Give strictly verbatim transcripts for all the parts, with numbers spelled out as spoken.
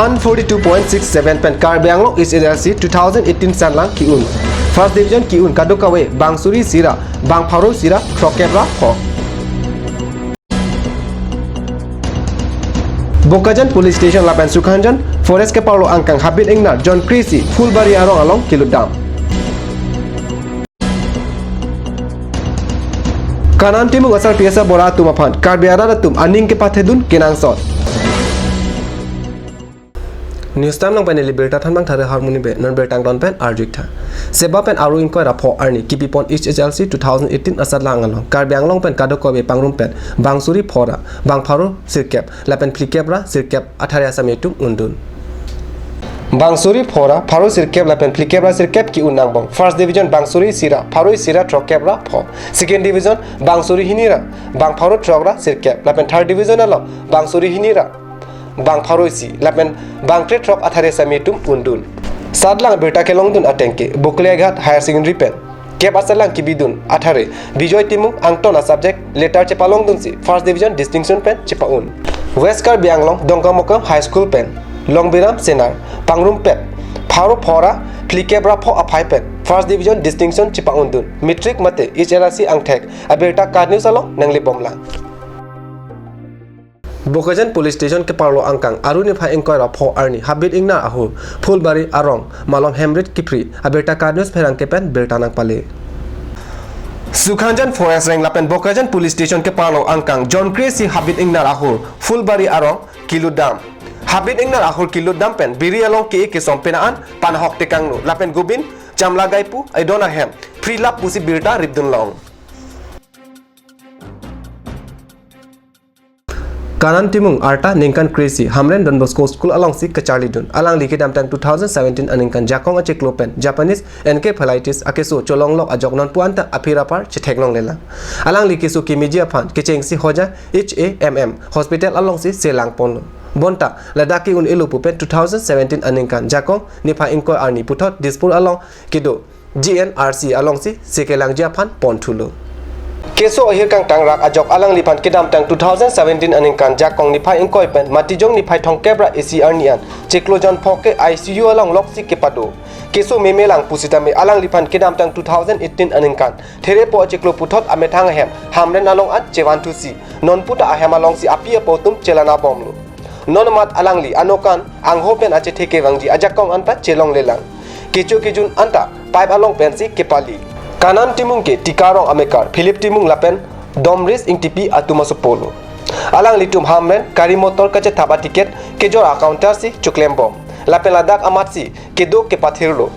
One forty-two point six seven pen Karbi Anglong H S L C two thousand eighteen satlang ki-un. First division ki-un kadokave bang suri isi ra, bang pharo isi ra throkkep ra pho. Bokajan Police Station lapen Sukhajan Forest keparlo angkang Habit Ingnar Zone kre-isi Phulbari arong along kelutdam. Kanan Timung asarpi asa bora atum aphan Karbi arat atum aning kepathedun kenangsot. News time nangpane li birta thanbang thare harmoni be non birta angton pen arju-ik tha. Seba pen Aru ingkoi ra pho arni kipipon H S L C two thousand eighteen asatlang along Karbi Anglong pen kadokave pangrum pen bang suri pho ra, bang pharo sirkep lapen phlikep ra sirkep athare asami atum undun. Bang suri pho ra, pharo sirkep lapen phlikep ra sirkep ki-un angbong. First division bang suri isi ra, pharo isi ra throkkep ra pho. Second division bang suri hini ra, bang pharo throk ra sirkep lapen third division along bang suri hini ra, bang pharo isi lapen bang kre throk athare asami atum undun. Satlang birta kelongdun ateng ke Bokolia Ghat Higher Secondary pen kep asatlang kibidun athare Bijoy Timung angton a subject letter chepalongdunsi first division distinction pen chepa-un. West Karbi Anglong Dongkamukam High School pen Longbiram Senar pangrumpet pharo pho ra phlikep ra pho aphai pen first division distinction chepa-undun. Matric mate H S L C angthek abirta KAT News along nanglebomlang. Bokajan Police Station keparlo angkang Aru niphai ingkoi ra pho arni Habit Ingnar ahur Phulbari arong malom hemrit kiphri abirta KAT News pherangke pen birta nangpale. Sukhajan Forest Range lapen Bokajan Police Station keparlo angkang Zone kre-isi Habit Ingnar ahur Phulbari arong kelutdam. Habit Ingnar ahur kelutdam pen biri along ke-e kesom pena an Panahok Tekangno lapen Gobin Chamla Gaipu edon ahem phrilap pusi birta ripdunlong. Kanan Timung arta ningkan kre-isi Hamren Don Bosco School alongsi kacharlidun. Alangli kedamtang two thousand seventeen aningkan jakong achiklo pen Japanese encephalitis akeso cholonglok ajok nonpu anta aphi rapar chetheklonglelang. Alangli keso kemeji aphan kechengsi Hoja H A M M Hospital alongsi selangponlo. Bonta ladak ke-un-elo pu pen two thousand seventeen aningkan jakong niphai ingkoi arni puthot Dispur along kedo G N R C alongsi sekelangji aphan ponthulo. Keso ahir kangtangrak ajok alangliphan kedamtang two thousand seventeen aningkan jakong niphai ingkoi pen Matijong niphai thomkep ra isi arni an chiklo jon pho ke I C U along loksi kepado. Keso memelang pusitame alangliphan kedamtang two thousand eighteen aningkan therepo achiklo puthot amethang ahem Hamren along an chevanthusi nonputa ahem alongsi api apo atum chelanabomlo. Non amat alangli anokan angho pen achethe kevangji ajakong anta chelonglelang. Kecho kejun anta pipe along pensi kepali. Kanan Timung ke Tika Rong amekar, Philip Timung lapen Domris Ingtipi atum asopolo. Alanglitum Hamren gari motor kachethap aticket kejor a-counter si choklembom. Lapen ladak amatsi kedo kepathirlo.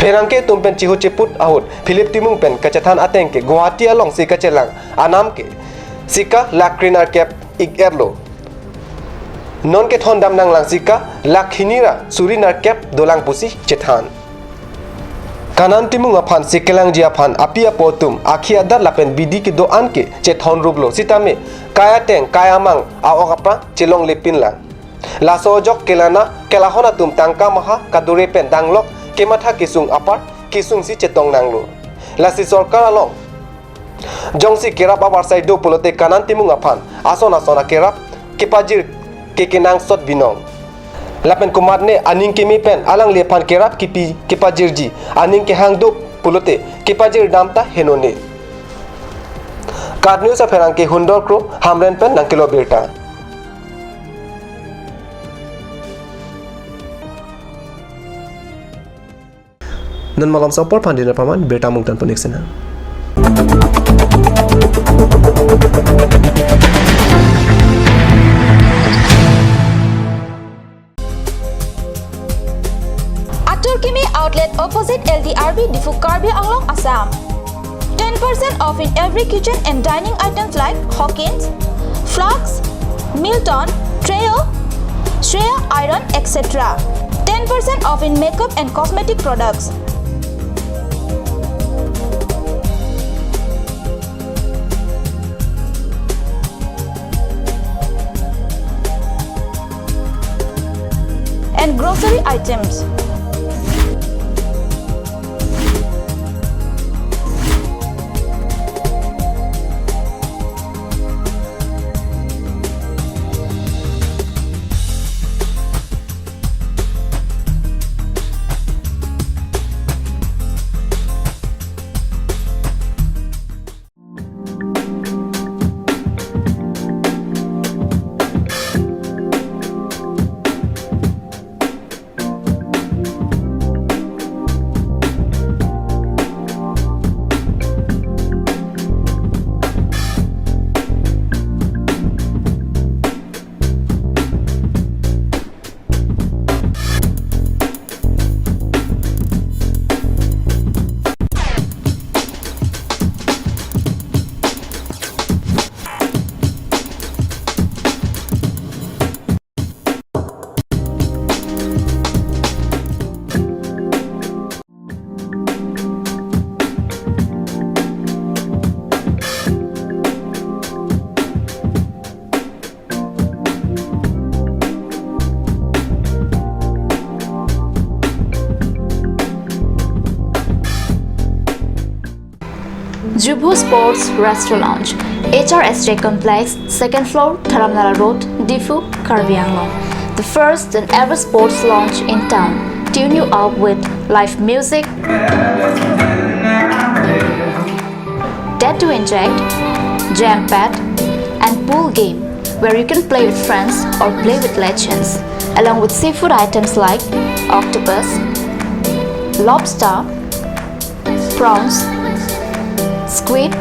Pherangke atum pen chihu chiput ahut Philip Timung pen kachethan ateng ke Guwahati alongsi kachelang anam ke sika lakh kre nerkep ik-etlo. Non kethondam nanglang sika lakh hini ra suri nerkep dolang pusi chethan. Kanan Timung aphan sekelangji aphan api apo atum akhi adat lapen bidi kedo-an ke chethonruplo sitame kai ateng kai amang a-ok aphrang chelonglepinlang. Laso ajok kelana kelahon atum tangka maha kadure pen danglok kematha kesung apar kesungsi chetong nanglo. Lasi sorkar along jongsi kerap avarsai do pulote Kanan Timung aphan ason ason akerap kepajir ke kenangsot binong. Lapen komatne aning keme pen alangliphan kerap kepi kepajirji aning kehang do pulote kepajirdam ta henone. KAT News apherangke Hundor Kro Hamren pen nangkelo birta. Non malom sopor phan dinner paman birta mungtan punik sena. Atur Kimi Outlet opposite L D R B Diphu, Karbi Anglong, Assam. Ten percent off in every kitchen and dining items like Hawkins, flasks, Milton, Trio, Shreya iron, et cetera. Ten percent off in makeup and cosmetic products. And grocery items. Jubho Sports Restaurant, H R S J Complex, second floor, Dharamnala Road, Diphu, Karbi Anglong. The first and ever sports lounge in town. Tune you up with live music, tattoo inject, jam pad, and pool game, where you can play with friends or play with legends, along with seafood items like octopus, lobster, prawns, squid,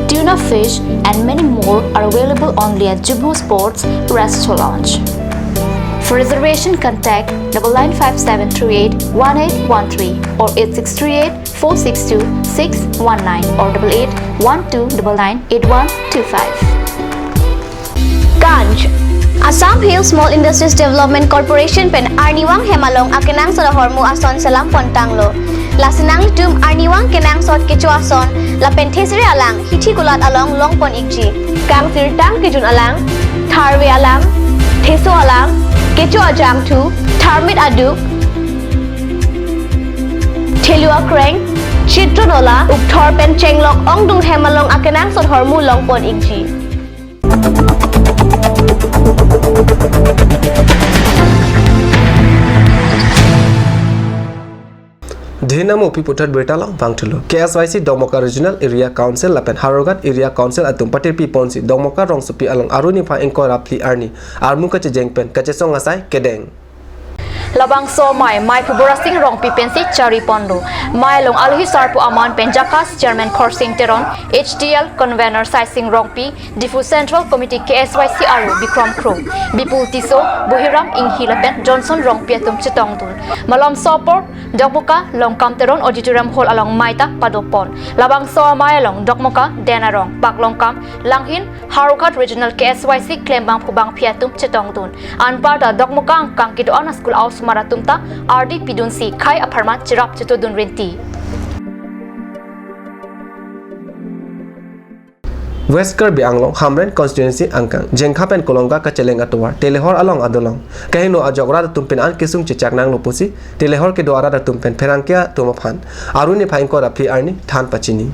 tuna fish, and many more are available only at Jubho Sports Restaurant. For reservation, contact double nine five seven three eight one eight one three or eight six three eight four six two six one nine or double eight one two double nine eight one two five. Kanj. Assam Hill Small Industries Development Corporation pen arnivang hem along akenangsot ahormu ason selam pontanglo. Lasi nanglitum arnivang kenangsot kecho ason lapen thesere alang hithi kulat along longpon ikji. Kangsirtang kejun alang, tharve alang, theso alang, kecho ajangthu, tharmit aduk, thelu akreng, chitron ola, ukthor pen chenglok ongdung hem along akenangsot ahormu longpon ikji. Dhinam upi puthot birta along vangthulo. K S Y C Dokmoka Regional Area Council lapen Howraghat Area Council atum patirpi ponsi Dokmoka rongsopi along Aru niphai ingkoi ra phli arni armu kachejeng pen kachesong asai kedeng. Labangso amei, meiphu Borasing Rongpi pensi chari ponlo. Mei along alohi sarpo aman pen JACAS Chairman Khorsing Teron, H D L Convener Saising Rongpi, Diphu Central Committee K S Y C Aru Bikrom Kro, Bipul Tisso, Buhiram Inghi lapen Johnson Rongpi atum chetongdun. Malomso apor Dokmoka Longkam Teron Auditorium Hall along mei ta padopon. Labangso amei along Dokmoka, Denarong, Paklongkam, Langhin, Howraghat Regional K S Y C klembangphu bangphi atum chetongdun. Anparta Dokmoka angkang kedo-an a-school a-osomar atum ta ardi pidunsi khei apharman cherap chetodun rinti. West Karbi Anglong Hamren Constituency angkang Jengkha pen Kolongka kacheleng atovar Telehor along adolong kahingno ajok rat atum pen an kesung chechak nanglo pusi Telehor kedo arat atum pen pherangke atum aphan Aru niphai ingkoi ra phli arni than pachini.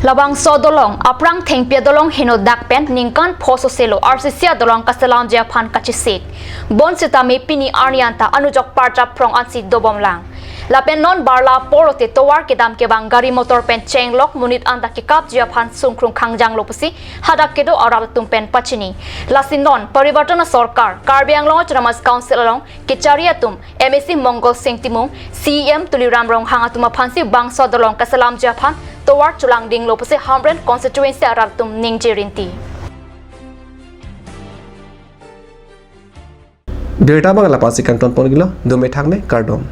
Labangso adolong aphrang thengpi adolong heno dak pen ningkan pho soselo R C C adolong kaselamji aphan kachesik. Bonsitame pini arni anta anujok parjap phrong ansi dobomlang. Lapen non barla apor lote tovar kedam kevang gari motor pen chenglok monit anta kekapji aphan sungkrung khangjanglo pusi hadak kedo arat atum pen pachini. Lasi non Parivartan Sorkar, Karbi Anglong Autonomous Council along kechari atum, M A C Mongol Sing Timung, C E M Tuliram Ronghang atum aphansi bangso adolong kaselamji aphan tovar cholangdinglo pusi Hamren Constituency arat atum ningje rinti. Birta abang la-ansi kangton pon-iklo, dome thakme, kardom.